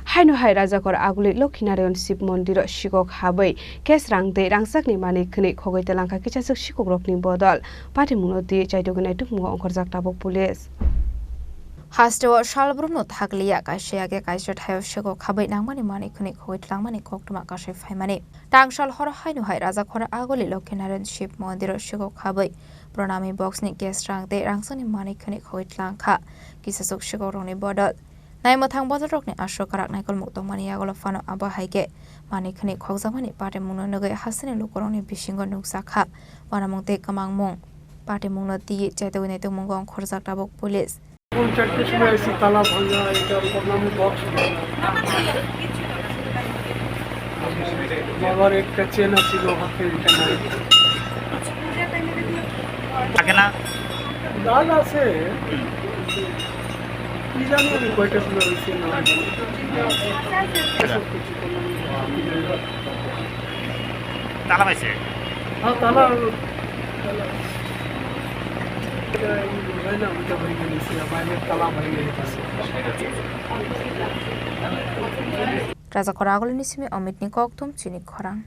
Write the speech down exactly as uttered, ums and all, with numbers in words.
Haino hai Rajakhor Aguli Lokhinarayan Shiv Mondiro sikok habwi kesrang tei rangchakni manwi khwnwi khogwi twlangkha kisaswk sikokrokni bodol. Patimungno twi chaitugwi naitukmungo ongkhorjak tabuk police. Hasteo salbrumno thakliya, kaisa yage kaisa thaio sikok habwi nangmani manwi khwnwi khogwi twlangmani koktwma kasai phaimani. Tangsal horo haino hai Rajakhor Aguli Lokhinarayan Shiv Mondiro sikok habwi pranami boxni kesrang tei rangchakni manwi khwnwi khogwi twlangkha kisaswk sikokrokni bodol. Naimwthang bodolrokni aswk kwrak naikolmung tongmani yagulo phano abo hai khe manwi khwnwi khokjakmani patimungno nugwi hasteni lukurokni bisingo nukjakha uanamung tei kwmangmung. Patimungno twiwi chaitugwi naitukmungo ongkhorjak tabuk police. Phone চারটের সময় এসে তালা ভাঙা, এটা প্রণামী বক্স ভাঙা। বাবার একটা চেন ছিল হাতে, এটা নাই। থাকে না? দাগ আছে। কি জানি আমি কয়টা সময় হয়েছে না। এসব কিছু প্রণামী বক্স। তালা পাইছে? হ্যাঁ, তালা, তালা। এটা এই হয় না, ওইটা ভেঙে নিয়েছে, বাইরের তালা ভেঙে গেছে। Rajakhor Agulini simi Omitni kokthum chini khorang.